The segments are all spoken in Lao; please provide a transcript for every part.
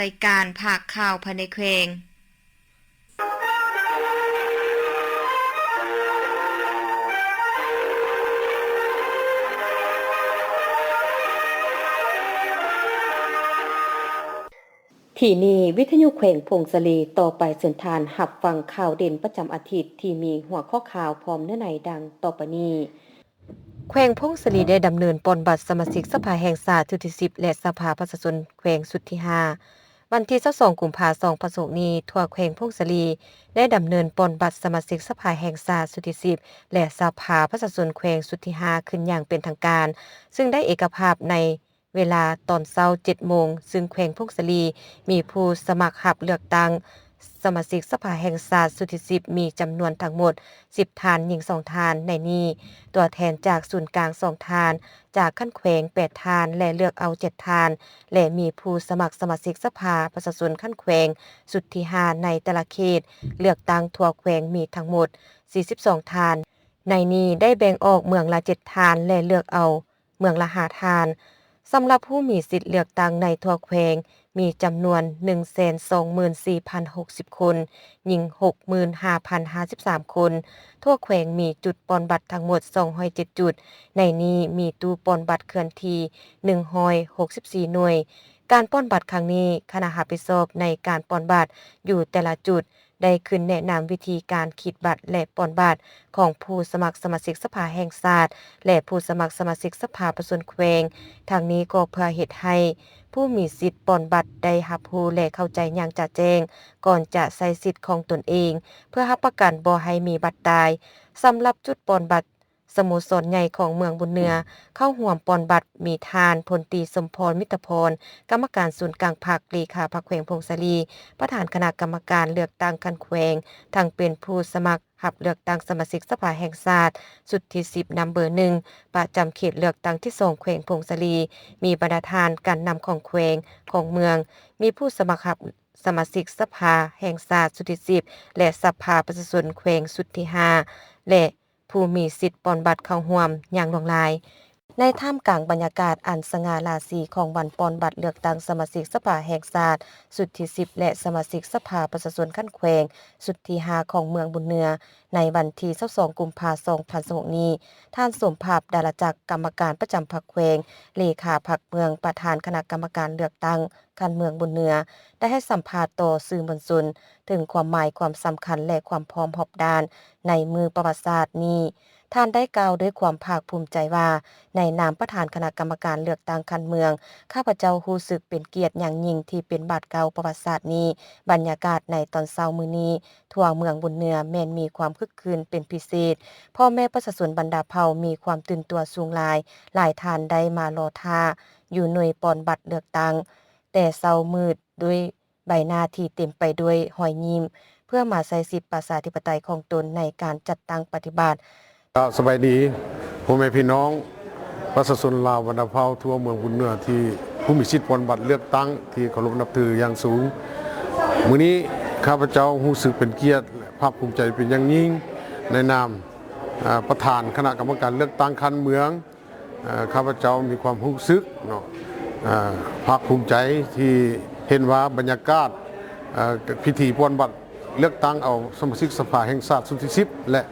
ລາຍການພາກຂ່າວພາຍໃນແຂວງ. ທີ່ນີ້ ວິທະຍຸແຂວງຜົ້ງສາລີ. ຕໍ່ໄປເຊີນທ່ານຮັບຟັງຂ່າວເດັ່ນປະຈຳອາທິດ ທີ່ມີຫົວຂໍ້ຂ່າວພ້ອມເນື້ອໃນດັ່ງຕໍ່ໄປນີ້. ແຂວງຜົ້ງສາລີໄດ້ດຳເນີນປ່ອນບັດສະມາຊິກສະພາແຫ່ງຊາດຊຸດທີສິບ ແລະ ສະພາປະຊາຊົນແຂວງຊຸດທີຫ້າ. ວັນທີຊາວສອງ ກຸມພາ ສອງພັນຊາວຫົກນີ້, ທົ່ວແຂວງຜົ້ງສາລີໄດ້ດຳເນີນປ່ອນບັດສະມາຊິກສະພາແຫ່ງຊາດຊຸດທີສິບ ແລະ ສະພາປະຊາຊົນແຂວງຊຸດທີຫ້າ ຂຶ້ນຢ່າງເປັນທາງການ, ຊຶ່ງໄດ້ເອກະພາບໃນ ເວລາຕອນເຊົ້າເຈັດໂມງ, ຊຶ່ງແຂວງຜົ້ງສາລີມີຜູ້ສະໝັກຮັບເລືອກຕັ້ງສະມາຊິກສະພາແຫ່ງຊາດຊຸດທີສິບ ມີຈຳນວນທັງໝົດສິບທ່ານ, ຍິງສອງທ່ານ. ໃນນີ້, ຕົວແທນຈາກສູນກາງສອງທ່ານ, ຈາກຂັ້ນແຂວງແປດທ່ານ ແລະ ເລືອກເອົາເຈັດທ່ານ ແລະ ມີຜູ້ສະໝັກສະມາຊິກສະພາປະຊາຊົນຂັ້ນແຂວງຊຸດທີຫ້າ ໃນແຕ່ລະເຂດເລືອກຕັ້ງທົ່ວແຂວງມີທັງໝົດສີ່ສິບສອງທ່ານ. ໃນນີ້ໄດ້ແບ່ງອອກເມືອງລະເຈັດທ່ານ ແລະ ເລືອກເອົາ ເມືອງລະຫ້າທ່ານ. ສຳລັບຜູ້ມີສິດເລືອກຕັ້ງໃນທົ່ວແຂວງ ມີຈຳນວນໜຶ່ງແສນສອງໝື່ນສີ່ພັນຫົກສິບຄົນ, ຍິງຫົກໝື່ນຫ້າພັນຫ້າສິບສາມຄົນ. ທົ່ວແຂວງມີຈຸດປ່ອນບັດທັງໝົດສອງຮ້ອຍເຈັດຈຸດ, ໃນນີ້ມີຕູ້ປ່ອນບັດເຄື່ອນທີ່ໜຶ່ງຮ້ອຍຫົກສິບສີ່ໜ່ວຍ. ການປ່ອນບັດຄັ້ງນີ້, ຄະນະຮັບຜິດຊອບໃນການປ່ອນບັດຢູ່ແຕ່ລະຈຸດ ໄດ້ຂຶ້ນແນະນຳວິທີການຄິດບັດ ແລະ ປ່ອນບັດຂອງຜູ້ສະໝັກສະມາຊິກສະພາແຫ່ງຊາດ ແລະ ຜູ້ສະໝັກສະມາຊິກສະພາປະຊາຊົນແຂວງ. ທັງນີ້ກໍເພື່ອເຮັດໃຫ້ຜູ້ມີສິດປ່ອນບັດໄດ້ຮັບຮູ້ ແລະ ເຂົ້າໃຈຢ່າງຈະແຈ້ງ ກ່ອນຈະໃຊ້ສິດຂອງຕົນເອງ, ເພື່ອຮັບປະກັນບໍ່ໃຫ້ມີບັດຕາຍ. ສຳລັບຈຸດປ່ອນບັດ ສະໂມສອນໃຫຍ່ຂອງເມືອງບຸນເໜືອ ເຂົ້າຮ່ວມປ່ອນບັດມີທ່ານ ພົນຕີ ສົມພອນ ມິດຕະພອນ ກຳມະການສູນກາງພັກ, ເລຂາພັກແຂວງຜົ້ງສາລີ, ປະທານຄະນະກຳມະການເລືອກຕັ້ງຂັ້ນແຂວງ, ທັງເປັນຜູ້ສະໝັກຮັບເລືອກຕັ້ງສະມາຊິກສະພາແຫ່ງຊາດຊຸດທີສິບ ນຳເບີໜຶ່ງ ປະຈຳເຂດເລືອກຕັ້ງທີສອງ ແຂວງຜົ້ງສາລີ, ມີບັນດາທ່ານການນຳຂອງແຂວງ, ຂອງເມືອງ, ມີຜູ້ສະໝັກຮັບສະມາຊິກສະພາແຫ່ງຊາດຊຸດທີສິບ ແລະ ສະພາປະຊາຊົນແຂວງຊຸດທີຫ້າ ແລະ ຜູ້ມີສິດປ່ອນບັດເຂົ້າຮ່ວມຢ່າງຫຼວງຫຼາຍ. ໃນທ່າມກາງບັນຍາກາດອັນສະຫງ່າລາສີຂອງວັນປ່ອນບັດເລືອກຕັ້ງສະມາຊິກສະພາແຫ່ງຊາດຊຸດທີສິບ ແລະ ສະມາຊິກສະພາປະຊາຊົນຂັ້ນແຂວງຊຸດທີຫ້າ ຂອງເມືອງບຸນເໜືອ ໃນວັນທີຊາວສອງ ກຸມພາ ສອງພັນຊາວຫົກນີ້, ທ່ານ ສົມພາບ ດາລະຈັກ ກຳມະການປະຈຳພັກແຂວງ, ເລຂາພັກເມືອງ, ປະທານຄະນະກຳມະການເລືອກຕັ້ງ ຂັ້ນເມືອງບຸນເໜືອ ໄດ້ໃຫ້ສຳພາດຕໍ່ສື່ມວນຊົນເຖິງຄວາມໝາຍ, ຄວາມສຳຄັນ ແລະ ຄວາມພ້ອມຮອບດ້ານໃນມື້ປະຫວັດສາດນີ້. ທ່ານໄດ້ກ່າວດ້ວຍຄວາມພາກພູມໃຈວ່າ, ໃນນາມປະທານຄະນະກຳມະການເລືອກຕັ້ງຂັ້ນເມືອງ, ຂ້າພະເຈົ້າຮູ້ສຶກເປັນກຽດຢ່າງຍິ່ງທີ່ເປັນບາດກ້າວປະຫວັດສາດນີ້. ບັນຍາກາດໃນຕອນເຊົ້າມື້ນີ້ ທົ່ວເມືອງບຸນເໜືອແມ່ນມີຄວາມຄຶກຄື້ນເປັນພິເສດ. ພໍ່ແມ່ປະຊາຊົນບັນດາເຜົ່າມີຄວາມຕື່ນຕົວສູງຫຼາຍ, ຫຼາຍທ່ານໄດ້ມາລໍຖ້າຢູ່ໜ່ວຍປ່ອນບັດເລືອກຕັ້ງ ແຕ່ເຊົ້າມືດດ້ວຍໃບໜ້າທີ່ເຕັມໄປດ້ວຍຮອຍຍິ້ມ ເພື່ອມາໃຊ້ສິດປະຊາທິປະໄຕຂອງຕົນໃນການຈັດຕັ້ງປະຕິບັດ. ສະບາຍດີ ພໍ່ແມ່ພີ່ນ້ອງປະຊາຊົນລາວບັນດາເຜົ່າທົ່ວເມືອງບຸນເໜືອ ທີ່ຜູ້ມີສິດປ່ອນບັດເລືອກຕັ້ງທີ່ເຄົາລົບນັບຖືຢ່າງສູງ. ມື້ນີ້ຂ້າພະເຈົ້າຮູ້ສຶກເປັນກຽດ ແລະ ພາກພູມໃຈເປັນຢ່າງຍິ່ງ ໃນນາມ ອາ ປະທານຄະນະກຳມະການເລືອກຕັ້ງຂັ້ນເມືອງ. ເອີ ຂ້າພະເຈົ້າມີຄວາມຮູ້ສຶກເນາະ ເອີ ພາກພູມໃຈທີ່ເຫັນວ່າບັນຍາກາດ ເອີ ພິທີປ່ອນບັດເລືອກຕັ້ງເອົາສະມາຊິກສະພາແຫ່ງຊາດຊຸດທີສິບ ແລະ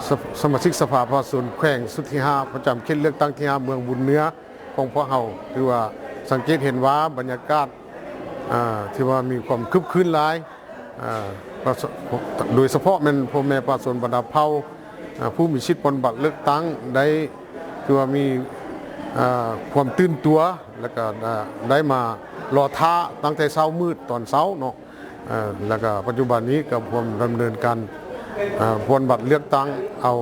ສະ ສະມາຊິກສະພາປະຊາຊົນແຂວງຊຸດທີຫ້າ ປະຈຳເຂດເລືອກຕັ້ງທີຫ້າ ເມືອງບຸນເໜືອຂອງພວກເຮົາ ຖືວ່າສັງເກດເຫັນວ່າບັນຍາກາດ ເອີ ຖືວ່າມີຄວາມຄຶກຄື້ນຫຼາຍ. ເອີ ປະຊາ ໂດຍສະເພາະແມ່ນພໍ່ແມ່ປະຊາຊົນບັນດາເຜົ່າ ເອີ ຜູ້ມີສິດປ່ອນບັດເລືອກຕັ້ງໄດ້ ຖືວ່າມີ ເອີ ຄວາມຕື່ນຕົວ ແລ້ວກໍ ເອີ ໄດ້ມາລໍຖ້າຕັ້ງແຕ່ເຊົ້າມືດຕອນເຊົ້າເນາະ ເອີ ແລ້ວກໍປັດຈຸບັນນີ້ກໍພວມດຳເນີນການ ເອີ ປ່ອນບັດເລືອກຕັ້ງເອົາ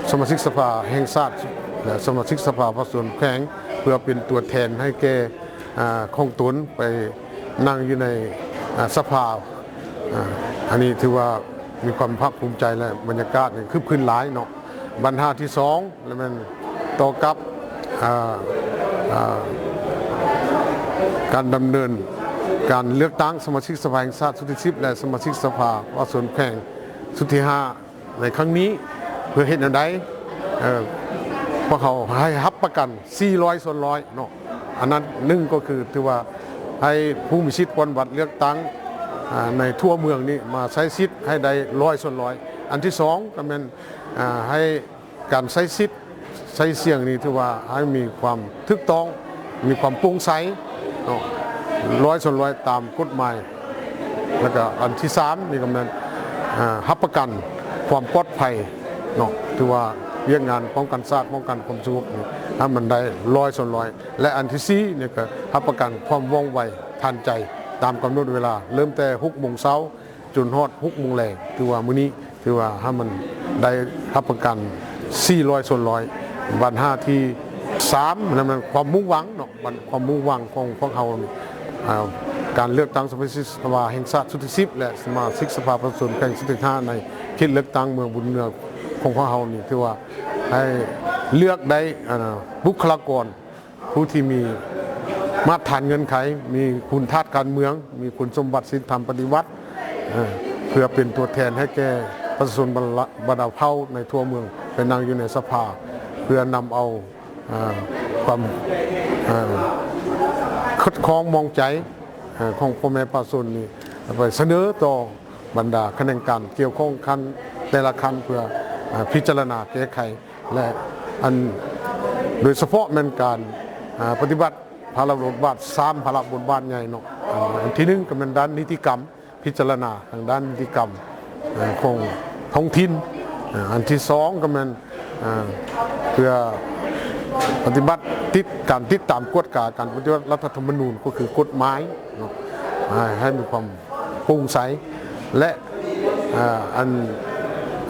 ສະມາຊິກສະພາແຫ່ງຊາດ ແລະ ສະມາຊິກສະພາປະຊາຊົນແຂວງ ເພື່ອເປັນຕົວແທນໃຫ້ແກ່ ອາ ຂອງຕົນໄປນັ່ງຢູ່ໃນ ອາ ສະພາ. ອາ ອັນນີ້ຖືວ່າມີຄວາມພາກພູມໃຈ ແລະ ບັນຍາກາດນີ້ຄຶກຄື້ນຫຼາຍເນາະ. ບັນຫາທີສອງ ລະແມ່ນຕໍ່ກັບ ອາ ອາ ການດຳເນີນການເລືອກຕັ້ງສະມາຊິກສະພາແຫ່ງຊາດຊຸດທີສິບ ແລະ ສະມາຊິກສະພາປະຊາຊົນແຂວງຊຸດທີຫ້າ ໃນຄັ້ງນີ້ ເພື່ອເຮັດແນວໃດ ເອີ ພວກເຮົາໃຫ້ຮັບປະກັນສີ່ຮ້ອຍສ່ວນຮ້ອຍເນາະ. ອັນນັ້ນໜຶ່ງກໍຄືຖືວ່າ ໃຫ້ຜູ້ມີສິດປ່ອນບັດເລືອກຕັ້ງ ອາ ໃນທົ່ວເມືອງນີ້ມາໃຊ້ສິດໃຫ້ໄດ້ຮ້ອຍສ່ວນຮ້ອຍ. ອັນທີສອງກໍແມ່ນ ອາ ໃຫ້ການໃຊ້ສິດໃຊ້ສຽງນີ້ຖືວ່າໃຫ້ມີຄວາມຖືກຕ້ອງ ມີຄວາມໂປ່ງໃສເນາະ ຮ້ອຍສ່ວນຮ້ອຍຕາມກົດໝາຍ. ແລ້ວກໍອັນທີສາມນີ້ກໍແມ່ນ ອາ ຮັບປະກັນຄວາມປອດໄພເນາະ ຖືວ່າວຽກງານປ້ອງກັນຊາດ ປ້ອງກັນຄວາມສະຫງົບນີ້ໃຫ້ມັນໄດ້ຮ້ອຍສ່ວນຮ້ອຍ ແລະ ອັນທີສີ່ນີ້ກໍຮັບປະກັນຄວາມວ່ອງໄວທັນໃຈ ຕາມກຳນົດເວລາ ເລີ່ມແຕ່ຫົກໂມງເຊົ້າຈົນຮອດຫົກໂມງແລງ. ຖືວ່າມື້ນີ້ ຖືວ່າໃຫ້ມັນໄດ້ຮັບປະກັນສີ່ຮ້ອຍສ່ວນຮ້ອຍ. ບັນຫາທີສາມນັ້ນແມ່ນຄວາມມຸ່ງຫວັງເນາະ ບັນ ຄວາມມຸ່ງຫວັງຂອງພວກເຮົານີ້ ອາ ການເລືອກຕັ້ງສະມາຊິກສະພາແຫ່ງຊາດຊຸດທີສິບ ແລະ ສະມາຊິກສະພາປະຊາຊົນແຂວງຊຸດທີຫ້າ ໃນເຂດເລືອກຕັ້ງເມືອງບຸນເໜືອຂອງພວກເຮົານີ້ ຖືວ່າໃຫ້ເລືອກໄດ້ ອາ ບຸກຄະລາກອນ ຜູ້ທີ່ມີມາດຖານເງື່ອນໄຂ ມີຄຸນທາດການເມືອງ ມີຄຸນສົມບັດສິນທຳປະຕິວັດ ເອີ ເພື່ອເປັນຕົວແທນໃຫ້ແກ່ປະຊາຊົນບັນລະ ບັນດາເຜົ່າໃນທົ່ວເມືອງ ໄປນັ່ງຢູ່ໃນສະພາ ເພື່ອນຳເອົາ ເອີ ຄວາມ ເອີ ຄັດຄອງມອງໃຈ ເອີ ຂອງພໍ່ແມ່ປະຊາຊົນນີ້ ໄປສະເໜີຕໍ່ບັນດາຂະແໜງການກ່ຽວຂ້ອງຂັ້ນ ແຕ່ລະຂັ້ນ ເພື່ອ ເອີ ພິຈາລະນາແກ້ໄຂ ແລະ ອັນ ໂດຍສະເພາະແມ່ນການ ອາ ປະຕິບັດພາລະບົດບາດ ສາມພາລະບົດບາດໃຫຍ່ເນາະ. ອາ ອັນທີໜຶ່ງກໍແມ່ນດ້ານນິຕິກຳ ພິຈາລະນາທາງດ້ານນິຕິກຳ ອາ ຂອງທ້ອງຖິ່ນ. ອາ ອັນທີສອງກໍແມ່ນ ອາ ເພື່ອປະຕິບັດຕິດ ການຕິດຕາມກວດກາການປະຕິບັດລັດຖະທຳມະນູນ ກໍຄືກົດໝາຍເນາະ ໃຫ້ ໃຫ້ມີຄວາມໂປ່ງໃສ ແລະ ອາ ອັນ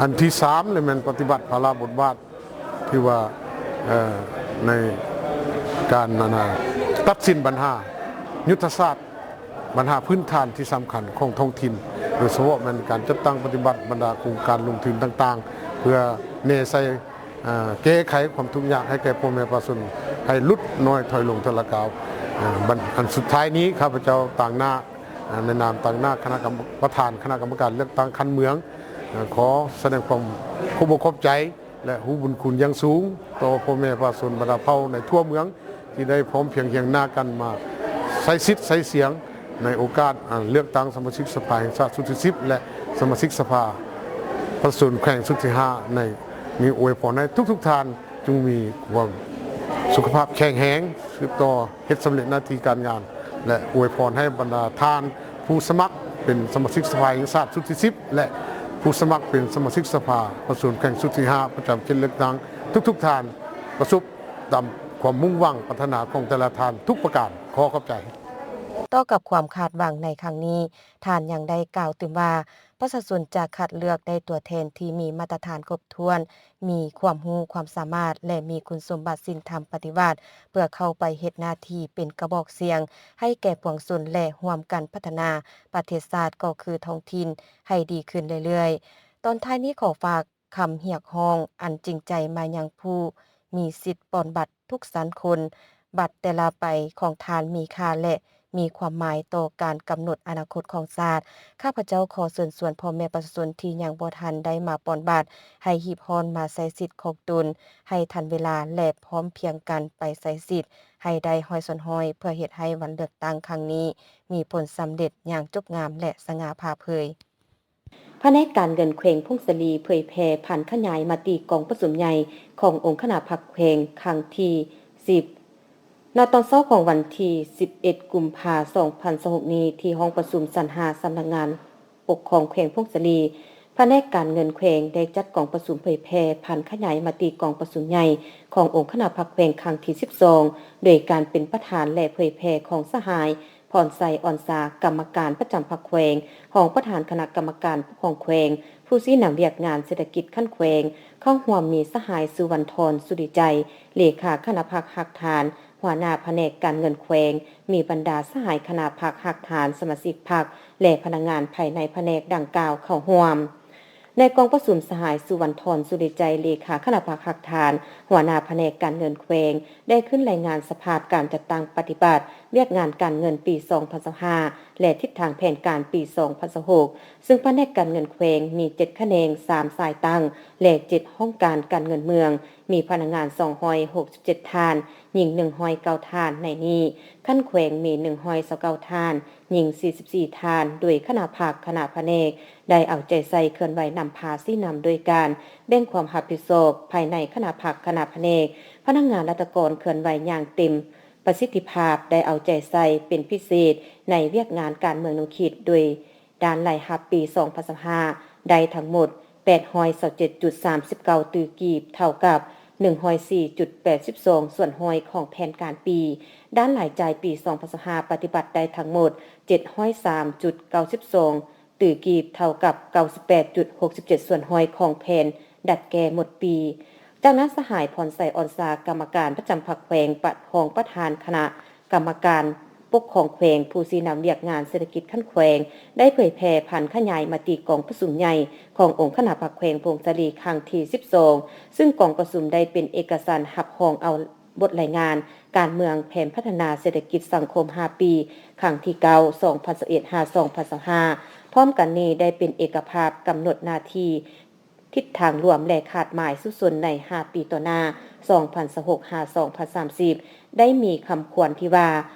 ອັນທີສາມແມ່ນປະຕິບັດພາລະບົດບາດ ຖືວ່າ ເອີ ໃນການ ອັນນ່າ ຕັດສິນບັນຫາຍຸດທະສາດ ບັນຫາພື້ນຖານທີ່ສຳຄັນຂອງທ້ອງຖິ່ນ ໂດຍສະເພາະແມ່ນການຈັດຕັ້ງປະຕິບັດບັນດາໂຄງການລົງທຶນຕ່າງໆ ເພື່ອແນໃສ່ ເອີ ແກ້ໄຂຄວາມທຸກຍາກໃຫ້ແກ່ພໍ່ແມ່ປະຊາຊົນ ໃຫ້ຫຼຸດນ້ອຍຖອຍລົງເທື່ອລະກ້າວ. ເອີ ບັນ ອັນສຸດທ້າຍນີ້ ຂ້າພະເຈົ້າຕາງໜ້າ ເອີ ໃນນາມຕາງໜ້າຄະນະກຳມະ ປະທານຄະນະກຳມະການເລືອກຕັ້ງຂັ້ນເມືອງ ເອີ ຂໍສະແດງຄວາມຂອບອົກຂອບໃຈ ແລະ ຮູ້ບຸນຄຸນຢ່າງສູງຕໍ່ພໍ່ແມ່ປະຊາຊົນບັນດາເຜົ່າໃນທົ່ວເມືອງ ທີ່ໄດ້ພ້ອມພຽງຮຽງໜ້າກັນມາໃຊ້ສິດໃຊ້ສຽງໃນໂອກາດ ອາ ເລືອກຕັ້ງສະມາຊິກສະພາແຫ່ງຊາດຊຸດທີສິບ ແລະ ສະມາຊິກສະພາປະຊາຊົນແຂວງຊຸດທີຫ້າ ໃນນີ້. ອວຍພອນໃຫ້ທຸກໆທ່ານຈົ່ງມີຄວາມສຸຂະພາບແຂງແຮງ ສືບຕໍ່ເຮັດສຳເລັດໜ້າທີ່ການງານ ແລະ ອວຍພອນໃຫ້ບັນດາທ່ານຜູ້ສະໝັກເປັນສະມາຊິກສະພາແຫ່ງຊາດຊຸດທີສິບ ແລະ ຜູ້ສະໝັກເປັນສະມາຊິກສະພາປະຊາຊົນແຂວງຊຸດທີຫ້າ ປະຈຳເຂດເລືອກຕັ້ງທຸກໆທ່ານ ປະສົບຕາມຄວາມມຸ່ງຫວັງປາດຖະໜາຂອງແຕ່ລະທ່ານທຸກປະການ. ຂໍຂອບໃຈ. ຕໍ່ກັບຄວາມຄາດຫວັງໃນຄັ້ງນີ້, ທ່ານຍັງໄດ້ກ່າວຕື່ມວ່າ ປະຊາຊົນຈະຄັດເລືອກໄດ້ຕົວແທນທີ່ມີມາດຕະຖານຄົບຖ້ວນ, ມີຄວາມຮູ້ຄວາມສາມາດ ແລະ ມີຄຸນສົມບັດສິນທຳປະຕິວັດ ເພື່ອເຂົ້າໄປເຮັດໜ້າທີ່ເປັນກະບອກສຽງໃຫ້ແກ່ປວງຊົນ ແລະ ຮ່ວມກັນພັດທະນາປະເທດຊາດ ກໍຄືທ້ອງຖິ່ນ ໃຫ້ດີຂຶ້ນເລື້ອຍໆ. ຕອນທ້າຍນີ້ຂໍຝາກ ຄຳຮຽກຮ້ອງອັນຈິງໃຈມາຍັງຜູ້ມີສິດປ່ອນບັດທຸກຊັ້ນຄົນ. ບັດແຕ່ລະໃບຂອງທ່ານມີຄ່າ ແລະ ມີຄວາມໝາຍຕໍ່ການກຳນົດອະນາຄົດຂອງຊາດ. ຂ້າພະເຈົ້າຂໍເຊີນຊວນພໍ່ແມ່ປະຊາຊົນທີ່ຍັງບໍ່ທັນໄດ້ມາປ່ອນບັດ ໃຫ້ຮີບຮ້ອນມາໃຊ້ສິດຂອງຕົນໃຫ້ທັນເວລາ ແລະ ພ້ອມພຽງກັນໄປໃຊ້ສິດໃຫ້ໄດ້ຮ້ອຍສ່ວນຮ້ອຍ ເພື່ອເຮັດໃຫ້ວັນເລືອກຕັ້ງຄັ້ງນີ້ມີຜົນສຳເລັດຢ່າງຈົບງາມ ແລະ ສະຫງ່າຜ່າເຜີຍ. ພະແນກການເງິນແຂວງຜົ້ງສາລີເຜີຍແຜ່ຜັນຂະຫຍາຍມະຕິກອງປະຊຸມໃຫຍ່ຂອງອົງຄະນະພັກແຂວງຄັ້ງທີສິບ ນະຕອນເຊົ້າຂອງວັນທີສິບເອັດ ກຸມພາ ສອງພັນຊາວຫົກນີ້ ທີ່ຫ້ອງປະຊຸມຊັ້ນຫ້າ ສຳນັກງານປົກຄອງແຂວງຜົ້ງສາລີ. ພະແນກການເງິນແຂວງໄດ້ຈັດກອງປະຊຸມເຜີຍແຜ່ຜັນຂະຫຍາຍມະຕິກອງປະຊຸມໃຫຍ່ຂອງອົງຄະນະພັກແຂວງຄັ້ງທີສິບສອງ ໂດຍການເປັນປະທານ ແລະ ເຜີຍແຜ່ຂອງສະຫາຍ ພອນໄຊ ອອນສາ ກຳມະການປະຈຳພັກແຂວງ, ຮອງປະທານຄະນະກຳມະການປົກຄອງແຂວງ, ຜູ້ຊີ້ນຳວຽກງານເສດຖະກິດຂັ້ນແຂວງ, ເຂົ້າຮ່ວມມີສະຫາຍ ສຸວັນທອນ ສຸລິໄຈ ເລຂາຄະນະພັກຮາກຖານ, ຫົວໜ້າພະແນກການເງິນແຂວງ, ມີບັນດາສະຫາຍຄະນະພັກຮາກຖານ, ສະມາຊິກພັກ ແລະ ພະນັກງານພາຍໃນພະແນກດັ່ງກ່າວເຂົ້າຮ່ວມ. ໃນກອງປະຊຸມ, ສະຫາຍ ສຸວັນທອນ ສຸລິໄຈ ເລຂາຄະນະພັກຮາກຖານ, ຫົວໜ້າພະແນກການເງິນແຂວງ ໄດ້ຂຶ້ນລາຍງານສະພາບການຈັດຕັ້ງປະຕິບັດວຽກງານການເງິນປີສອງພັນຊາວຫ້າ ແລະ ທິດທາງແຜນການປີສອງພັນຊາວຫົກ ຊຶ່ງພະແນກການເງິນແຂວງມີເຈັດຂະແໜງ, ສາມສາຍຕັ້ງ ແລະ ເຈັດຫ້ອງການການເງິນເມືອງ, ມີພະນັກງານສອງຮ້ອຍຫົກສິບເຈັດທ່ານ, ຍິງໜຶ່ງຮ້ອຍເກົ້າທ່ານ. ໃນນີ້, ຂັ້ນແຂວງມີໜຶ່ງຮ້ອຍຊາວເກົ້າທ່ານ, ຍິງສີ່ສິບສີ່ທ່ານ, ໂດຍຄະນະພັກ, ຄະນະພະແນກ ໄດ້ເອົາໃຈໃສ່ເຄື່ອນໄຫວນຳພາຊີ້ນຳໂດຍການແບ່ງຄວາມຮັບຜິດຊອບ. ພາຍໃນຄະນະພັກ, ຄະນະພະແນກ, ພະນັກງານລັດຖະກອນເຄື່ອນໄຫວຢ່າງເຕັມປະສິດທິພາບ, ໄດ້ເອົາໃຈໃສ່ເປັນພິເສດໃນວຽກງານການເມືອງແນວຄິດ ໂດຍ ດ້ານລາຍຮັບປີສອງພັນຊາວຫ້າ ໄດ້ທັງໝົດແປດຮ້ອຍຊາວເຈັດຈຸດສາມສິບເກົ້າຕື້ກີບ, ເທົ່າກັບໜຶ່ງຮ້ອຍສີ່ຈຸດແປດສິບສອງສ່ວນຮ້ອຍຂອງແຜນການປີ. ດ້ານລາຍຈ່າຍປີສອງພັນຊາວຫ້າ ປະຕິບັດໄດ້ທັງໝົດເຈັດຮ້ອຍສາມຈຸດເກົ້າສິບສອງຕື້ກີບ, ເທົ່າກັບເກົ້າສິບແປດຈຸດຫົກສິບເຈັດສ່ວນຮ້ອຍຂອງແຜນດັດແກ້ໝົດປີ. ຈາກນັ້ນ, ສະຫາຍ ພອນໄຊ ອອນຊາ, ກຳມະການປະຈຳພັກແຂວງ, ປະ ຮອງປະທານຄະນະ ກຳມະການປົກຄອງແຂວງ, ຜູ້ຊີ້ນຳວຽກງານເສດຖະກິດຂັ້ນແຂວງ ໄດ້ເຜີຍແຜ່ຜັນຂະຫຍາຍມະຕິກອງປະຊຸມໃຫຍ່ຂອງອົງຄະນະພັກແຂວງຜົ້ງສາລີຄັ້ງທີສິບສອງ, ຊຶ່ງກອງປະຊຸມໄດ້ເປັນເອກະສານຮັບຮອງເອົາບົດລາຍງານການເມືອງແຜນພັດທະນາເສດຖະກິດສັງຄົມຫ້າປີ ຄັ້ງທີເກົ້າ ສອງພັນຊາວເອັດ ຫາ ສອງພັນຊາວຫ້າ. ພ້ອມກັນນີ້ໄດ້ເປັນເອກະພາບກຳນົດໜ້າທີ່ ທິດທາງລວມ ແລະ ຄາດໝາຍສູ້ຊົນໃນຫ້າປີຕໍ່ໜ້າ ສອງພັນຊາວຫົກ ຫາ ສອງພັນສາມສິບ ໄດ້ມີຄຳຂວັນທີ່ວ່າ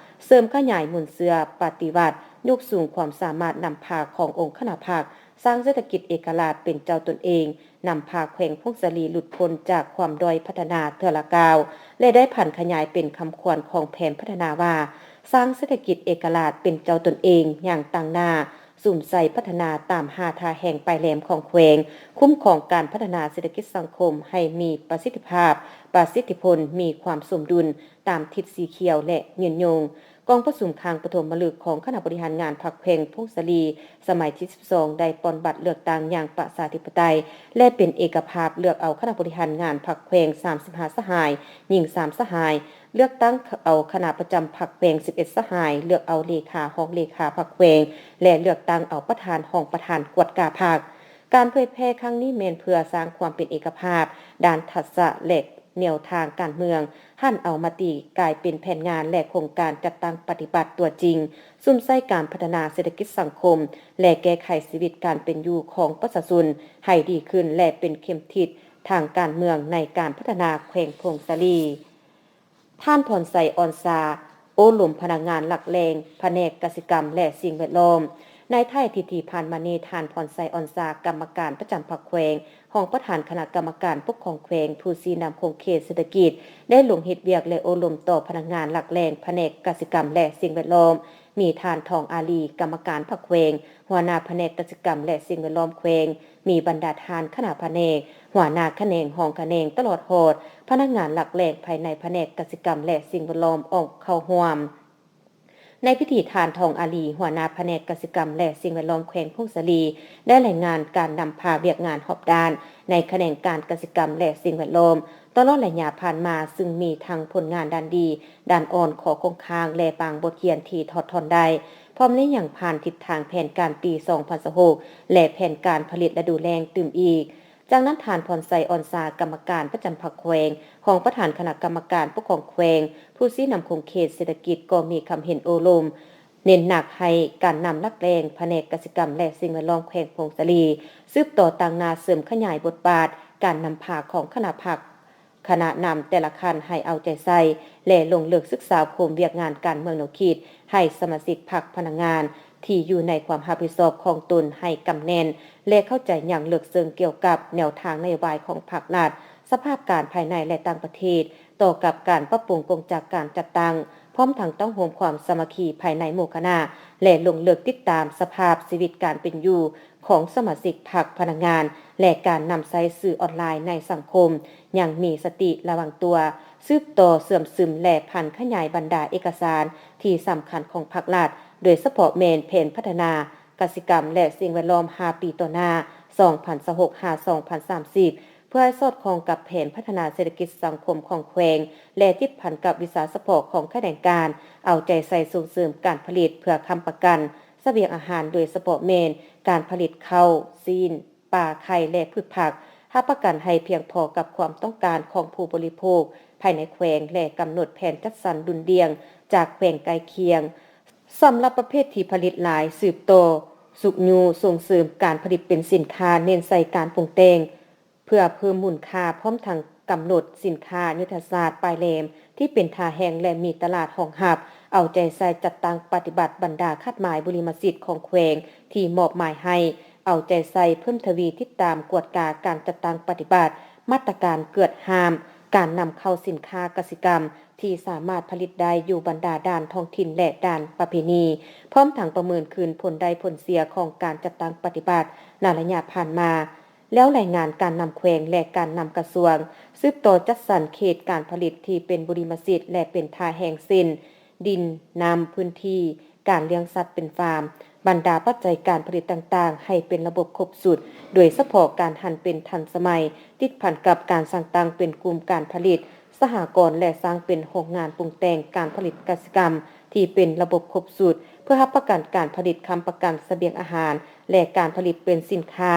ເສີມຂະຫຍາຍມູນເຊື້ອປະຕິວັດ, ຍົກສູງຄວາມສາມາດນຳພາຂອງອົງຄະນະພັກ, ສ້າງເສດຖະກິດເອກະລາດເປັນເຈົ້າຕົນເອງ, ນຳພາແຂວງຜົ້ງສາລີຫຼຸດພົ້ນຈາກຄວາມດ້ອຍພັດທະນາເທື່ອລະກ້າວ ແລະ ໄດ້ຜັນຂະຫຍາຍເປັນຄຳຂວັນຂອງແຜນພັດທະນາວ່າ ສ້າງເສດຖະກິດເອກະລາດເປັນເຈົ້າຕົນເອງຢ່າງຕັ້ງໜ້າ, ສຸມໃສ່ພັດທະນາຕາມຫ້າທ່າແຮງປາຍແຫຼມຂອງແຂວງ, ຄຸ້ມຄອງການພັດທະນາເສດຖະກິດສັງຄົມໃຫ້ມີປະສິດທິພາບ, ປະສິດທິຜົນ, ມີຄວາມສົມດຸນຕາມທິດສີຂຽວ ແລະ ຍືນຍົງ. ກອງປະຊຸມຄັ້ງປະຖົມມະລຶກຂອງຄະນະບໍລິຫານງານພັກແຂວງຜົ້ງສາລີ ສະໄໝທີສິບສອງ ໄດ້ປ່ອນບັດເລືອກຕັ້ງຢ່າງປະຊາທິປະໄຕ ແລະ ເປັນເອກະພາບເລືອກເອົາຄະນະບໍລິຫານງານພັກແຂວງສາມສິບຫ້າສະຫາຍ, ຍິງສາມສະຫາຍ, ເລືອກຕັ້ງເອົາຄະນະປະຈຳພັກແຂວງສິບເອັດສະຫາຍ, ເລືອກເອົາເລຂາ, ຮອງເລຂາພັກແຂວງ ແລະ ເລືອກຕັ້ງເອົາປະທານ, ຮອງປະທານກວດກາພັກ. ການເຜີຍແຜ່ຄັ້ງນີ້ແມ່ນເພື່ອສ້າງຄວາມເປັນເອກະພາບດ້ານທັກສະ ແລະ ແນວທາງການເມືອງ, ຫັນເອົາມະຕິກາຍເປັນແຜນງານ ແລະ ໂຄງການຈັດຕັ້ງປະຕິບັດຕົວຈິງ, ສຸມໃສ່ການພັດທະນາເສດຖະກິດສັງຄົມ ແລະ ແກ້ໄຂຊີວິດການເປັນຢູ່ຂອງປະຊາຊົນໃຫ້ດີຂຶ້ນ ແລະ ເປັນເຂັມທິດທາງການເມືອງໃນການພັດທະນາແຂວງຜົ້ງສາລີ. ທ່ານ ພອນໄຊ ອອນຊາ ໂອ້ລົມພະນັກງານຫຼັກແຫຼ່ງ ພະແນກກະສິກຳ ແລະ ສິ່ງແວດລ້ອມ. ໃນທ້າຍອາທິດທີ່ຜ່ານມານີ້, ທ່ານ ພອນໄຊ ອອນຊາ ກຳມະການປະຈຳພັກແຂວງ, ຮອງປະທານຄະນະກຳມະການປົກຄອງແຂວງ, ຜູ້ຊີ້ນຳຂົງເຂດເສດຖະກິດ ໄດ້ລົງເຮັດວຽກ ແລະ ໂອ້ລົມຕໍ່ພະນັກງານຫຼັກແຫຼ່ງ ພະແນກກະສິກຳ ແລະ ສິ່ງແວດລ້ອມ, ມີທ່ານ ທອງອາລີ ກຳມະການພັກແຂວງ, ຫົວໜ້າພະແນກກະສິກຳ ແລະ ສິ່ງແວດລ້ອມແຂວງ, ມີບັນດາທ່ານຄະນະພະແນກ, ຫົວໜ້າຂະແໜງ, ຮອງຂະແໜງ, ຕະຫຼອດຮອດພະນັກງານຫຼັກແຫຼ່ງພາຍໃນພະແນກກະສິກຳ ແລະ ສິ່ງແວດລ້ອມ ອອກເຂົ້າຮ່ວມ. ໃນພິທີ, ທ່ານ ທອງອາລີ ຫົວໜ້າພະແນກກະສິກຳ ແລະ ສິ່ງແວດລ້ອມແຂວງຜົ້ງສາລີ ໄດ້ລາຍງານການນຳພາວຽກງານຮອບດ້ານໃນຂະແໜງການກະສິກຳ ແລະ ສິ່ງແວດລ້ອມ ຕະຫຼອດໄລຍະຜ່ານມາ, ຊຶ່ງມີທັງຜົນງານດ້ານດີ, ດ້ານອ່ອນ, ຂໍ້ຄົງຄ້າງ ແລະ ບາງບົດຮຽນທີ່ຖອດຖອນໄດ້, ພ້ອມໄດ້ຍັງຜ່ານທິດທາງແຜນການປີສອງພັນຊາວຫົກ ແລະ ແຜນການຜະລິດລະດູແລ້ງຕື່ມອີກ. ຈາກນັ້ນ, ທ່ານ ພອນໄຊ ອອນຊາ ກຳມະການປະຈຳພັກແຂວງ, ຮອງປະທານຄະນະກຳມະການປົກຄອງແຂວງ, ຜູ້ຊີ້ນຳຂົງເຂດເສດຖະກິດ ກໍມີຄຳເຫັນໂອ້ລົມ ເນັ້ນໜັກໃຫ້ການນຳຫຼັກແຫຼ່ງພະແນກກະສິກຳ ແລະ ສິ່ງແວດລ້ອມແຂວງຜົ້ງສາລີ ສືບຕໍ່ຕັ້ງໜ້າເສີມຂະຫຍາຍບົດບາດການນຳພາຂອງຄະນະພັກ, ຄະນະນຳແຕ່ລະຂັ້ນໃຫ້ເອົາໃຈໃສ່ ແລະ ລົງເລິກສຶກສາໂຄງວຽກງານການເມືອງແນວຄິດ ໃຫ້ສະມາຊິກພັກ, ພະນັກງານທີ່ຢູ່ໃນຄວາມຮັບຜິດຊອບຂອງຕົນໃຫ້ກຳແໜ້ນ ແລະ ເຂົ້າໃຈຢ່າງເລິກເຊິ່ງກ່ຽວກັບແນວທາງນະໂຍບາຍຂອງພັກລັດ, ສະພາບການພາຍໃນ ແລະ ຕ່າງປະເທດ, ຕໍ່ກັບການປັບປຸງກົງຈັກການຈັດຕັ້ງ, ພ້ອມທັງຕ້ອງໂຮມຄວາມສາມັກຄີພາຍໃນໝູ່ຄະນະ ແລະ ລົງເລິກຕິດຕາມສະພາບຊີວິດການເປັນຢູ່ຂອງສະມາຊິກພັກ, ພະນັກງານ ແລະ ການນຳໃຊ້ສື່ອອນລາຍໃນສັງຄົມຢ່າງມີສະຕິລະວັງຕົວ, ສືບຕໍ່ເຊື່ອມຊຶມ ແລະ ຜັນຂະຫຍາຍບັນດາເອກະສານທີ່ສຳຄັນຂອງພັກລັດ, ໂດຍສະເພາະແມ່ນແຜນພັດທະນາກະສິກຳ ແລະ ສິ່ງແວດລ້ອມຫ້າປີຕໍ່ໜ້າ ສອງພັນຊາວຫົກ ຫາ ສອງພັນສາມສິບ ເພື່ອໃຫ້ສອດຄ່ອງກັບແຜນພັດທະນາເສດຖະກິດສັງຄົມຂອງແຂວງ ແລະ ຕິດພັນກັບວິຊາສະເພາະຂອງຂະແໜງການ, ເອົາໃຈໃສ່ສົ່ງເສີມການຜະລິດເພື່ອຄ້ຳປະກັນສະບຽງອາຫານ, ໂດຍສະເພາະແມ່ນການຜະລິດເຂົ້າ, ຊີ້ນ, ປາ, ໄຂ່ ແລະ ພືດຜັກ, ຮັບປະກັນໃຫ້ພຽງພໍກັບຄວາມຕ້ອງການຂອງຜູ້ບໍລິໂພກພາຍໃນແຂວງ ແລະ ກຳນົດແຜນຈັດສັນດຸ່ນດ່ຽງຈາກແຂວງໃກ້ຄຽງ. ສຳລັບປະເພດທີ່ຜະລິດຫຼາຍ, ສືບຕໍ່ຊຸກຍູ້ສົ່ງເສີມການຜະລິດເປັນສິນຄ້າ, ເນັ້ນໃສ່ການປຸງແຕ່ງ ເພື່ອເພີ່ມມູນຄ່າ ພ້ອມທັງ ກຳນົດສິນຄ້າຍຸດທະສາດປາຍແຫຼມ ທີ່ເປັນທ່າແຮງ ແລະ ມີຕະຫຼາດຮອງຮັບ, ເອົາໃຈໃສ່ຈັດຕັ້ງປະຕິບັດບັນດາຄາດໝາຍບຸລິມະສິດຂອງແຂວງທີ່ມອບໝາຍໃຫ້, ເອົາໃຈໃສ່ເພີ່ມທະວີຕິດຕາມກວດກາການຈັດຕັ້ງປະຕິບັດມາດຕະການກວດຫ້າມການນຳເຂົ້າສິນຄ້າກະສິກຳທີ່ສາມາດຜະລິດໄດ້ຢູ່ບັນດາດ່ານທ້ອງຖິ່ນ ແລະ ດ່ານປະເພນີ, ພ້ອມທັງປະເມີນຄືນຜົນໄດ້ຜົນເສຍຂອງການຈັດຕັ້ງປະຕິບັດໃນໄລຍະຜ່ານມາ. ແລ້ວລາຍງານການນຳແຂວງ ແລະ ການນຳກະຊວງ ສືບຕໍ່ຈັດສັນເຂດການຜະລິດທີ່ເປັນບຸລິມະສິດ ແລະ ເປັນທ່າແຮງ ເຊັ່ນ ດິນ, ນ້ຳ, ພື້ນທີ່ການລ້ຽງສັດເປັນຟາມ, ບັນດາປັດໄຈການຜະລິດຕ່າງໆ ໃຫ້ເປັນລະບົບຄົບຊຸດ, ໂດຍສະເພາະການຫັນເປັນທັນສະໄໝ, ຕິດພັນກັບການສ້າງຕັ້ງເປັນກຸ່ມການຜະລິດສະຫະກອນ ແລະ ສ້າງເປັນໂຮງງານປຸງແຕ່ງການຜະລິດກະສິກຳທີ່ເປັນລະບົບຄົບຊຸດ, ເພື່ອຮັບປະກັນການຜະລິດ, ຄ້ຳປະກັນສະບຽງອາຫານ ແລະ ການຜະລິດເປັນສິນຄ້າ,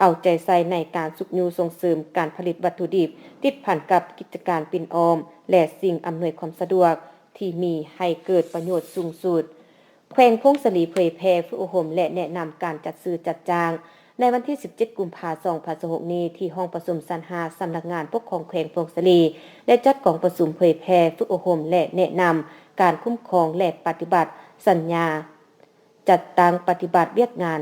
ເອົາໃຈໃສ່ໃນການຊຸກຍູ້ສົ່ງເສີມການຜະລິດວັດຖຸດິບ, ຕິດພັນກັບກິດຈະການປິ່ນອ້ອມ ແລະ ສິ່ງອຳນວຍຄວາມສະດວກທີ່ມີໃຫ້ເກີດປະໂຫຍດສູງສຸດ. ແຂວງຜົ້ງສາລີເຜີຍແຜ່ຝຶກອົບຮົມ ແລະ ແນະນຳການຈັດຊື້ຈັດຈ້າງ. ໃນວັນທີສິບເຈັດ ກຸມພາ ສອງພັນຊາວຫົກນີ້ ທີ່ຫ້ອງປະຊຸມຊັ້ນຫ້າ ສຳນັກງານປົກຄອງແຂວງຜົ້ງສາລີ ໄດ້ຈັດກອງປະຊຸມເຜີຍແຜ່ຝຶກອົບຮົມ ແລະ ແນະນຳການຄຸ້ມຄອງ ແລະ ປະຕິບັດສັນຍາ ຈັດຕັ້ງປະຕິບັດວຽກງານ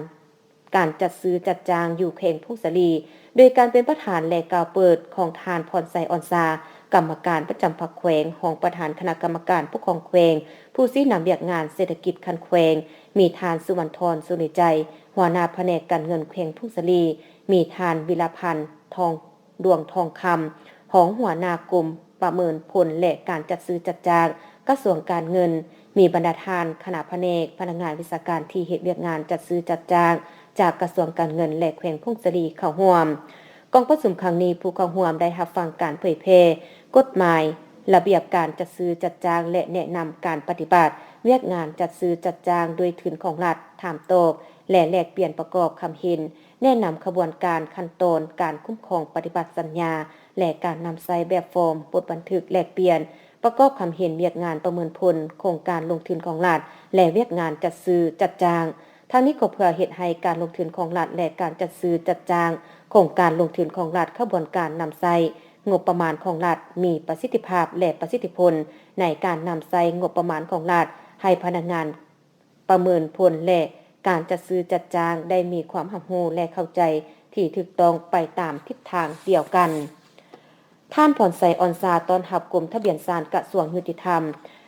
ການຈັດຊື້ຈັດຈ້າງຢູ່ແຂວງຜົ້ງສາລີ, ໂດຍການເປັນປະທານ ແລະ ກ່າວເປີດຂອງທ່ານ ພອນໄຊ ອອນຊາ, ກຳມະການປະຈຳພັກແຂວງ, ຮອງປະທານຄະນະກຳມະການປົກຄອງແຂວງ, ຜູ້ຊີ້ນຳວຽກງານເສດຖະກິດຂັ້ນແຂວງ, ມີທ່ານ ສຸວັນທອນ ສຸນິໃຈ, ຫົວໜ້າພະແນກການເງິນແຂວງຜົ້ງສາລີ, ມີທ່ານ ວິລະພັນ ທອງ ດວງທອງຄຳ, ຮອງຫົວໜ້າກົມປະເມີນຜົນ ແລະ ການຈັດຊື້ຈັດຈ້າງ ກະຊວງການເງິນ, ມີບັນດາທ່ານຄະນະພະແນກ, ພະນັກງານວິຊາການທີ່ເຮັດວຽກງານຈັດຊື້ຈັດຈ້າງຈາກກະຊວງການເງິນ ແລະ ແຂວງຜົ້ງສາລີເຂົ້າຮ່ວມ. ກອງປະຊຸມຄັ້ງນີ້ ຜູ້ເຂົ້າຮ່ວມໄດ້ຮັບຟັງການເຜີຍແຜ່ກົດໝາຍ, ລະບຽບການຈັດຊື້ຈັດຈ້າງ ແລະ ແນະນຳການປະຕິບັດວຽກງານຈັດຊື້ຈັດຈ້າງດ້ວຍທຶນຂອງລັດ, ຖາມຕອບ ແລະ ແລກປ່ຽນປະກອບຄຳເຫັນ, ແນະນຳຂະບວນການຂັ້ນຕອນການຄຸ້ມຄອງປະຕິບັດສັນຍາ ແລະ ການນຳໃຊ້ແບບຟອມບົດບັນທຶກແລກປ່ຽນ ປະກອບຄຳເຫັນວຽກງານປະເມີນຜົນໂຄງການລົງທຶນຂອງລັດ ແລະ ວຽກງານຈັດຊື້ຈັດຈ້າງ. ທັງນີ້ກໍເພື່ອເຮັດໃຫ້ການລົງທຶນຂອງລັດ ແລະ ການຈັດຊື້ຈັດຈ້າງໂຄງການລົງທຶນຂອງລັດ ຂະບວນການນຳໃຊ້ງົບປະມານຂອງລັດມີປະສິດທິພາບ ແລະ ປະສິດທິຜົນໃນການນຳໃຊ້ງົບປະມານຂອງລັດ ໃຫ້ພະນັກງານ ປະເມີນຜົນ ແລະ ການຈັດຊື້ຈັດຈ້າງໄດ້ມີຄວາມຮັບຮູ້ ແລະ ເຂົ້າໃຈທີ່ຖືກຕ້ອງໄປຕາມທິດທາງດຽວກັນ. ທ່ານ ພອນໄຊ ອອນຊາ ຕ້ອນຮັບກົມທະບຽນສານກະຊວງຍຸຕິທຳ.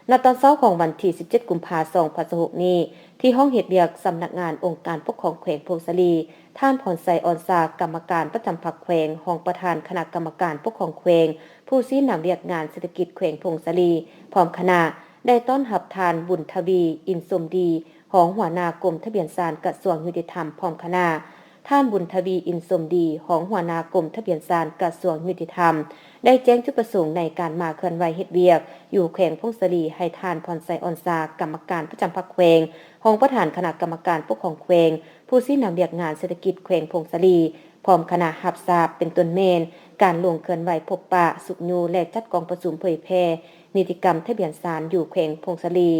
ໃນຕອນເຊົ້າຂອງວັນທີສິບເຈັດ ກຸມພາ ສອງພັນຊາວຫົກນີ້ ທີ່ຫ້ອງເຮັດວຽກສຳນັກງານອົງການປົກຄອງແຂວງຜົ້ງສາລີ, ທ່ານ ພອນໄຊ ອອນຊາ ກຳມະການປະຈຳພັກແຂວງ, ຮອງປະທານຄະນະກຳມະການປົກຄອງແຂວງ, ຜູ້ຊີ້ນຳວຽກງານເສດຖະກິດແຂວງຜົ້ງສາລີ ພ້ອມຄະນະ ໄດ້ຕ້ອນຮັບທ່ານ ບຸນທະວີ ອິນສົມດີ ຮອງຫົວໜ້າກົມທະບຽນສານກະຊວງຍຸຕິທຳ ພ້ອມຄະນະ. ທ່ານ ບຸນທະວີ ອິນສົມດີ ຮອງຫົວໜ້າກົມທະບຽນສານກະຊວງຍຸຕິທຳ ໄດ້ແຈ້ງຈຸດປະສົງໃນການມາເຄື່ອນໄຫວເຮັດວຽກຢູ່ແຂວງຜົ້ງສາລີ ໃຫ້ທ່ານ ພອນໄຊ ອອນຊາ ກຳມະການປະຈຳພັກແຂວງ, ຮອງປະທານຄະນະກຳມະການປົກຄອງແຂວງ, ຜູ້ຊີ້ນຳວຽກງານເສດຖະກິດແຂວງຜົ້ງສາລີ ພ້ອມຄະນະຮັບຊາບ ເປັນຕົ້ນແມ່ນ ການລົງເຄື່ອນໄຫວພົບປະ, ຊຸກຍູ້ ແລະ ຈັດກອງປະຊຸມເຜີຍແຜ່ນິຕິກຳທະບຽນສານຢູ່ແຂວງຜົ້ງສາລີ.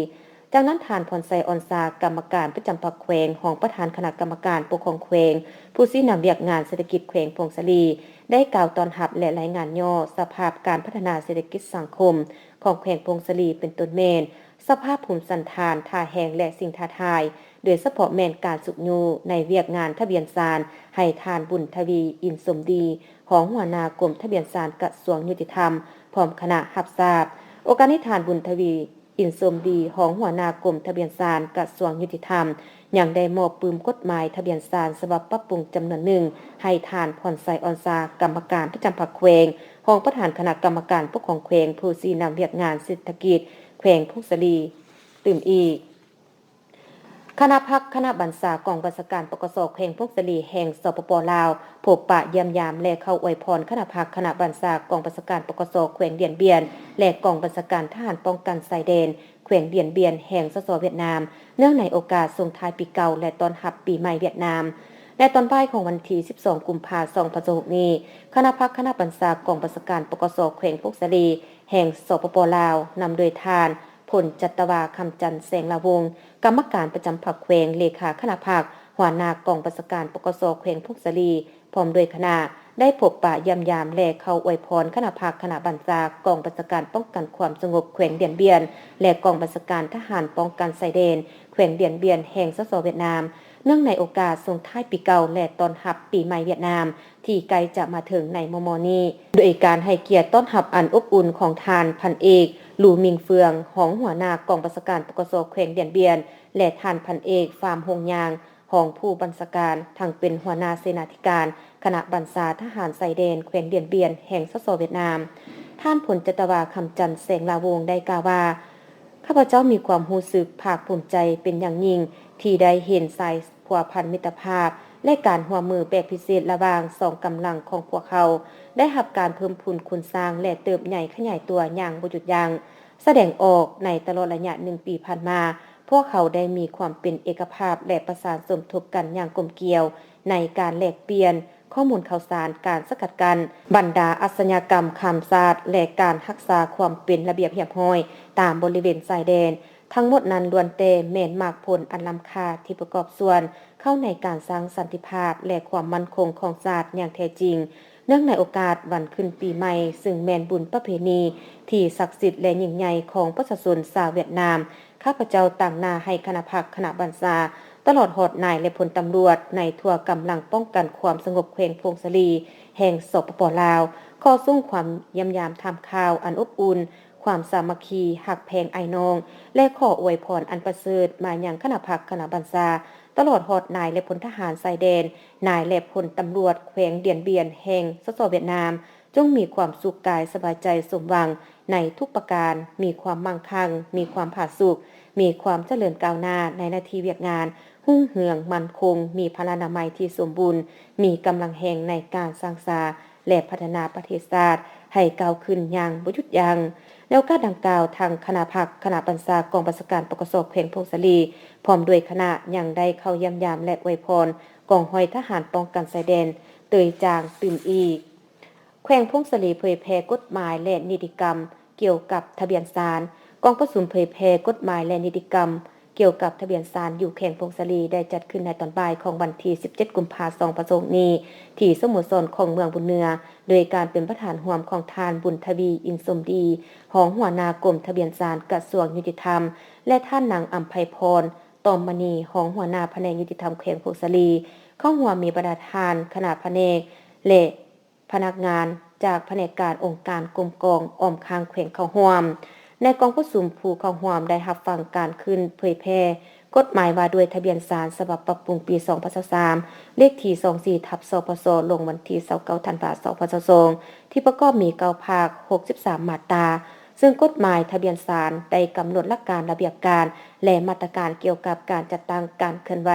ຈາກນັ້ນ ທ່ານ ພອນໄຊ ອອນຊາ ກຳມະການປະຈຳພັກແຂວງ, ຮອງປະທານຄະນະກຳມະການປົກຄອງແຂວງ, ຜູ້ຊີ້ນຳວຽກງານເສດຖະກິດແຂວງຜົ້ງສາລີ ໄດ້ກ່າວຕ້ອນຮັບ ແລະ ລາຍງານຫຍໍ້ສະພາບການພັດທະນາເສດຖະກິດສັງຄົມຂອງແຂວງຜົ້ງສາລີ ເປັນຕົ້ນແມ່ນ ສະພາບພູມສັນຖານ, ທ່າແຮງ ແລະ ສິ່ງທ້າທາຍ, ໂດຍສະເພາະແມ່ນການຊຸກຍູ້ໃນວຽກງານທະບຽນສານ ໃຫ້ທ່ານ ບຸນທະວີ ອິນສົມດີ ຮອງຫົວໜ້າກົມທະບຽນສານກະຊວງຍຸຕິທຳ ພ້ອມຄະນະຮັບຊາບ. ໂອກາດນີ້ ທ່ານ ບຸນທະວີ ອິນສົມດີ ຮອງຫົວໜ້າກົມທະບຽນສານກະຊວງຍຸຕິທຳ ຍັງໄດ້ມອບປຶ້ມກົດໝາຍທະບຽນສານສະບັບປັບປຸງຈຳນວນໜຶ່ງ ໃຫ້ທ່ານ ພອນໄຊ ອອນຊາ ກຳມະການປະຈຳພັກແຂວງ, ຮອງປະທານຄະນະກຳມະການປົກຄອງແຂວງ, ຜູ້ຊີ້ນຳວຽກງານເສດຖະກິດແຂວງຜົ້ງສາລີ ຕື່ມອີກ. ຄະນະພັກຄະນະບັນຊາກອງບັນຊາການ ປກສ ແຂວງຜົ້ງສາລີ ແຫ່ງ ສປປ ລາວ ພົບປະຢ້ຽມຢາມ ແລະ ເຂົ້າອວຍພອນຄະນະພັກຄະນະບັນຊາກອງບັນຊາການ ປກສ ແຂວງດຽນບຽນ ແລະ ກອງບັນຊາການທະຫານປ້ອງກັນຊາຍແດນແຂວງດຽນບຽນ ແຫ່ງ ສສ ຫວຽດນາມ ເນື່ອງໃນໂອກາດສົ່ງທ້າຍປີເກົ່າ ແລະ ຕ້ອນຮັບປີໃໝ່ຫວຽດນາມ. ໃນຕອນບ່າຍຂອງວັນທີສິບສອງ ກຸມພາ ສອງພັນຊາວຫົກນີ້ ຄະນະພັກຄະນະບັນຊາກອງບັນຊາການ ປກສ ແຂວງຜົ້ງສາລີ ແຫ່ງ ສປປ ລາວ ນຳໂດຍທ່ານ ພົນຈັດຕະວາ ຄຳຈັນ ແສງລາວົງ ກຳມະການປະຈຳພັກແຂວງ, ເລຂາຄະນະພັກ, ຫົວໜ້າກອງບັນຊາການ ປກສ ແຂວງຜົ້ງສາລີ ພ້ອມດ້ວຍຄະນະ ໄດ້ພົບປະຢ້ຽມຢາມ ແລະ ເຂົ້າອວຍພອນຄະນະພັກຄະນະບັນຊາກອງບັນຊາການປ້ອງກັນຄວາມສະຫງົບແຂວງດຽນບຽນ ແລະ ກອງບັນຊາການທະຫານປ້ອງກັນຊາຍແດນແຂວງດຽນບຽນແຫ່ງ ສສ ຫວຽດນາມ ເນື່ອງໃນໂອກາດສົ່ງທ້າຍປີເກົ່າ ແລະ ຕ້ອນຮັບປີໃໝ່ຫວຽດນາມ ທີ່ໃກ້ຈະມາເຖິງໃນມໍ່ໆນີ້ ໂດຍການໃຫ້ກຽດຕ້ອນຮັບອັນອົບອຸ່ນຂອງທ່ານພັນເອກ ຫຼູ່ມິງເຟືອງ ຮອງຫົວໜ້າກອງບັນຊາການ ປກສ ແຂວງດຽນບຽນ ແລະ ທ່ານພັນເອກ ຟາມ ຮົງຍາງ ຮອງຜູ້ບັນຊາການ ທັງເປັນຫົວໜ້າເສນາທິການຄະນະບັນຊາທະຫານຊາຍແດນແຂວງດຽນບຽນແຫ່ງ ສສ ຫວຽດນາມ. ທ່ານ ພົນຈັດຕະວາ ຄຳຈັນ ແສງລາວົງ ໄດ້ກ່າວວ່າ ຂ້າພະເຈົ້າມີຄວາມຮູ້ສຶກພາກພູມໃຈເປັນຢ່າງຍິ່ງ ທີ່ໄດ້ເຫັນສາຍພົວພັນມິດຕະພາບ ແລະ ການຮ່ວມມືແບບພິເສດລະຫວ່າງສອງກຳລັງຂອງພວກເຮົາ ໄດ້ຮັບການເພີ່ມພູນຄູນສ້າງ ແລະ ເຕີບໃຫຍ່ຂະຫຍາຍຕົວຢ່າງບໍ່ຢຸດຢັ້ງ, ສະແດງອອກໃນຕະຫຼອດໄລຍະໜຶ່ງປີຜ່ານມາ, ພວກເຮົາໄດ້ມີຄວາມເປັນເອກະພາບ ແລະ ປະສານສົມທົບກັນຢ່າງກົມກຽວ ໃນການແລກປ່ຽນຂໍ້ມູນຂ່າວສານ, ການສະກັດກັ້ນບັນດາອາຊະຍາກຳຂ້າມຊາດ ແລະ ການຮັກສາຄວາມເປັນລະບຽບຮຽບຮ້ອຍຕາມບໍລິເວນຊາຍແດນ. ທັງໝົດນັ້ນລ້ວນແຕ່ແມ່ນໝາກຜົນອັນລ້ຳຄ່າທີ່ປະກອບສ່ວນເຂົ້າໃນການສ້າງສັນຕິພາບ ແລະ ຄວາມໝັ້ນຄົງຂອງຊາດຢ່າງແທ້ຈິງ. ເນື່ອງໃນໂອກາດວັນຂຶ້ນປີໃໝ່, ຊຶ່ງແມ່ນບຸນປະເພນີທີ່ສັກສິດ ແລະ ຍິ່ງໃຫຍ່ຂອງປະຊາຊົນຊາວຫວຽດນາມ, ຂ້າພະເຈົ້າຕາງໜ້າໃຫ້ຄະນະພັກຄະນະບັນຊາ, ຕະຫຼອດຮອດນາຍ ແລະ ພົນຕຳຫຼວດໃນທົ່ວກຳລັງປ້ອງກັນຄວາມສະຫງົບແຂວງຜົ້ງສາລີ ແຫ່ງ ສປປ ລາວ ຂໍສົ່ງຄວາມຢ້ຽມຢາມຖາມຂ່າວອັນອົບອຸ່ນ, ຄວາມສາມັກຄີ, ຮັກແພງອ້າຍນ້ອງ ແລະ ຂໍອວຍພອນອັນປະເສີດມາຍັງຄະນະພັກຄະນະບັນຊາ, ຕະຫຼອດຮອດນາຍ ແລະ ພົນທະຫານຊາຍແດນ, ນາຍ ແລະ ພົນຕຳຫຼວດແຂວງດຽນບຽນແຫ່ງ ສສ ຫວຽດນາມ, ຈົ່ງມີຄວາມສຸກກາຍສະບາຍໃຈສົມຫວັງໃນທຸກປະການ, ມີຄວາມໝັ້ງຄັ່ງ, ມີຄວາມຜາສຸກ, ມີຄວາມຈະເລີນກ້າວໜ້າໃນໜ້າທີ່ວຽກງານ, ຮຸ່ງເຮືອງ, ໝັ້ນຄົງ, ມີພະລານາໄມທີ່ສົມບູນ, ມີກຳລັງແຮງໃນການສ້າງສາ ແລະ ພັດທະນາປະເທດຊາດໃຫ້ກ້າວຂຶ້ນຢ່າງບໍ່ຢຸດຢັ້ງ. ໃນໂອກາດດັ່ງກ່າວ, ທັງຄະນະພັກຄະນະບັນຊາກອງບັນຊາການ ປກສ ແຂວງຜົ້ງສາລີ ພ້ອມດ້ວຍຄະນະ ຍັງໄດ້ເຂົ້າຢ້ຽມຢາມ ແລະ ອວຍພອນກອງຮ້ອຍທະຫານປ້ອງກັນຊາຍແດນເຕີຍຈາງຕື່ມອີກ. ແຂວງຜົ້ງສາລີເຜີຍແຜ່ກົດໝາຍ ແລະ ນິຕິກຳກ່ຽວກັບທະບຽນສານ. ກອງປະຊຸມເຜີຍແຜ່ກົດໝາຍ ແລະ ນິຕິກຳກ່ຽວກັບທະບຽນສານຢູ່ແຂວງຜົ້ງສາລີ ໄດ້ຈັດຂຶ້ນໃນຕອນບ່າຍຂອງວັນທີສິບເຈັດ ກຸມພາ ສອງພັນຊາວຫົກນີ້ ທີ່ສະໂມສອນຂອງເມືອງບຸນເໜືອ ໂດຍການເປັນປະທານຮ່ວມຂອງທ່ານ ບຸນທະວີ ອິນສົມດີ ຮອງຫົວໜ້າກົມທະບຽນສານ ກະຊວງຍຸຕິທຳ ແລະ ທ່ານນາງ ອຳໄພພອນ ຕອມມະນີ ຮອງຫົວໜ້າພະແນກຍຸຕິທຳແຂວງຜົ້ງສາລີ. ເຂົ້າຮ່ວມມີບັນດາທ່ານຄະນະພະແນກ ແລະ ພະນັກງານຈາກພະແນກການອົງການກົມກອງອ້ອມຂ້າງແຂວງເຂົ້າຮ່ວມ. ໃນກອງປະຊຸມ, ຜູ້ເຂົ້າຮ່ວມໄດ້ຮັບຟັງການຂຶ້ນເຜີຍແຜ່ກົດໝາຍວ່າດ້ວຍທະບຽນສານສະບັບປັບປຸງປີສອງພັນຊາວສາມ ເລກທີສອງສີ່ ທັບ ສພຊ ລົງວັນທີຊາວເກົ້າ ທັນວາ ສອງພັນຊາວສອງ ທີ່ປະກອບມີເກົ້າພາກ ຫົກສິບສາມມາດຕາ, ເຊິ່ງກົດໝາຍທະບຽນສານໄດ້ກຳນົດຫຼັກການ, ລະບຽບການ ແລະ ມາດຕະການກ່ຽວກັບການຈັດຕັ້ງ, ການເຄື່ອນໄຫວ,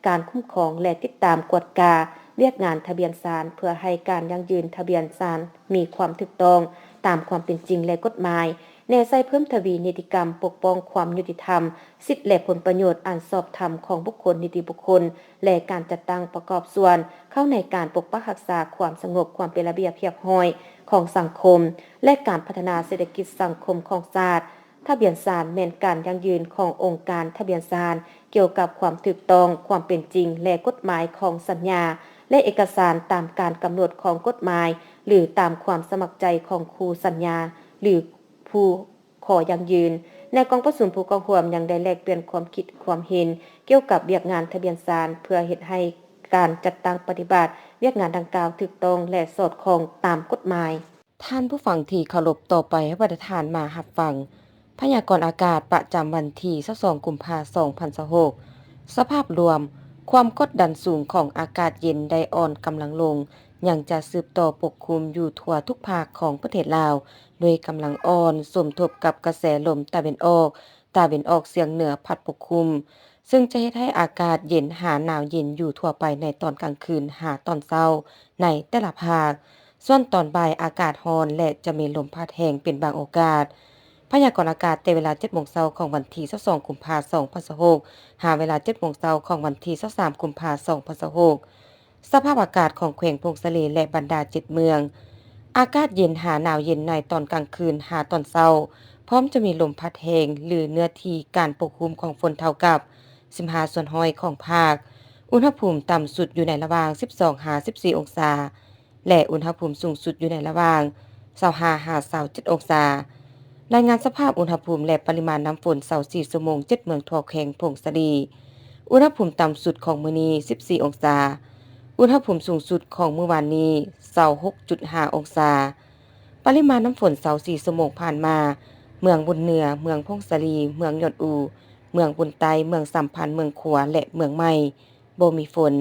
ການຄຸ້ມຄອງ ແລະ ຕິດຕາມກວດກາວຽກງານທະບຽນສານ ເພື່ອໃຫ້ການຢັ້ງຢືນທະບຽນສານມີຄວາມຖືກຕ້ອງຕາມຄວາມເປັນຈິງ ແລະ ກົດໝາຍ, ແນໃສ່ເພີ່ມທະວີນິຕິກຳປົກປ້ອງຄວາມຍຸຕິທຳ, ສິດ ແລະ ຜົນປະໂຫຍດອັນຊອບທຳຂອງບຸກຄົນ, ນິຕິບຸກຄົນ ແລະ ການຈັດຕັ້ງປະກອບສ່ວນເຂົ້າໃນການປົກປັກຮັກສາຄວາມສະຫງົບ, ຄວາມເປັນລະບຽບຮຽບຮ້ອຍຂອງສັງຄົມ ແລະ ການພັດທະນາເສດຖະກິດສັງຄົມຂອງຊາດ. ທະບຽນສານແມ່ນການຢັ້ງຢືນຂອງອົງການທະບຽນສານ ກ່ຽວກັບຄວາມຖືກຕ້ອງ, ຄວາມເປັນຈິງ ແລະ ກົດໝາຍຂອງສັນຍາ ແລະ ເອກະສານຕາມການກຳນົດຂອງກົດໝາຍ ຫຼື ຕາມຄວາມສະໝັກໃຈຂອງຄູ່ສັນຍາ ຫຼື ຜູ້ຂໍຢັ້ງຢືນ. ໃນກອງປະຊຸມ, ຜູ້ເຂົ້າຮ່ວມຍັງໄດ້ແລກປ່ຽນຄວາມຄິດຄວາມເຫັນກ່ຽວກັບວຽກງານທະບຽນສານ ເພື່ອເຮັດໃຫ້ການຈັດຕັ້ງປະຕິບັດວຽກງານດັ່ງກ່າວຖືກຕ້ອງ ແລະ ສອດຄ່ອງຕາມກົດໝາຍ. ທ່ານຜູ້ຟັງທີ່ເຄົາລົບ, ຕໍ່ໄປໃຫ້ບັນດາທ່ານມາຮັບຟັງພະຍາກອນອາກາດປະຈຳວັນທີຊາວສອງ ກຸມພາ ສອງພັນຊາວຫົກ. ສະພາບລວມ, ຄວາມກົດດັນສູງຂອງອາກາດເຢັນໄດ້ອ່ອນກຳລັງລົງ, ຍັງຈະສືບຕໍ່ປົກຄຸມຢູ່ທົ່ວທຸກພາກຂອງປະເທດລາວ ດ້ວຍກຳລັງອ່ອນ, ສົມທົບກັບກະແສລົມຕາເວັນອອກ, ຕາເວັນອອກສຽງເໜືອພັດປົກຄຸມ, ເຊິ່ງຈະເຮັດໃຫ້ອາກາດເຢັນຫາໜາວເຢັນຢູ່ທົ່ວໄປໃນຕອນກາງຄືນຫາຕອນເຊົ້າໃນແຕ່ລະພາກ. ສ່ວນຕອນບ່າຍອາກາດຮ້ອນ ແລະ ຈະມີລົມພັດແຮງເປັນບາງໂອກາດ. ພະຍາກອນອາກາດແຕ່ເວລາເຈັດໂມງເຊົ້າຂອງວັນທີຊາວສອງ ກຸມພາ ສອງພັນຊາວຫົກ ຫາເວລາເຈັດໂມງເຊົ້າຂອງວັນທີຊາວສາມ ກຸມພາ ສອງພັນຊາວຫົກ. ສະພາບອາກາດຂອງແຂວງຜົ້ງສາລີ ແລະ ບັນດາເຈັດເມືອງ. ອາກາດເຢັນຫາໜາວເຢັນໃນຕອນກາງຄືນຫາຕອນເຊົ້າ, ພ້ອມຈະມີລົມພັດແຮງ ຫຼື ເນື້ອທີ່ການປົກຄຸມຂອງຝົນເທົ່າກັບສິບຫ້າສ່ວນຮ້ອຍຂອງພາກ. ອຸນຫະພູມຕ່ຳສຸດຢູ່ໃນລະຫວ່າງສິບສອງຫາສິບສີ່ອົງສາ. ແລະ ອຸນຫະພູມສູງສຸດຢູ່ໃນລະຫວ່າງຊາວຫ້າຫາຊາວເຈັດອົງສາ. ລາຍງານສະພາບອຸນຫະພູມ ແລະ ປະລິມານນ້ຳຝົນຊາວສີ່ຊົ່ວໂມງ ເຈັດເມືອງທົ່ວແຂວງຜົ້ງສາລີ. ອຸນຫະພູມຕ່ຳສຸດຂອງມື້ນີ້ສິບສີ່ອົງສາ, ອຸນຫະພູມສູງສຸດຂອງມື້ວານນີ້ຊາວຫົກຈຸດຫ້າອົງສາ. ປະລິມານນ້ຳຝົນຊາວສີ່ຊົ່ວໂມງຜ່ານມາ, ເມືອງບຸນເໜືອ, ເມືອງຜົ້ງສາລີ, ເມືອງຍອດອູ, ເມືອງບຸນໃຕ້, ເມືອງສາມພັນ, ເມືອງຂວາ ແລະ ເມືອງໃໝ່ ບໍ່ມີຝົນ.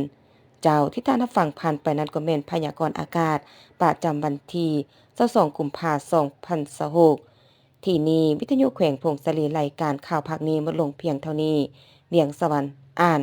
ເຈົ້າ ທີ່ທ່ານຮັບຟັງຜ່ານໄປນັ້ນກໍແມ່ນພະຍາກອນອາກາດປະຈຳວັນທີຊາວສອງ ກຸມພາ ສອງພັນຊາວຫົກ. ທີ່ນີ້ ວິທະຍຸແຂວງຜົ້ງສາລີ ລາຍການຂ່າວພາກນີ້ໝົດລົງພຽງເທົ່ານີ້. ວຽງສະຫວັນ ອ່ານ.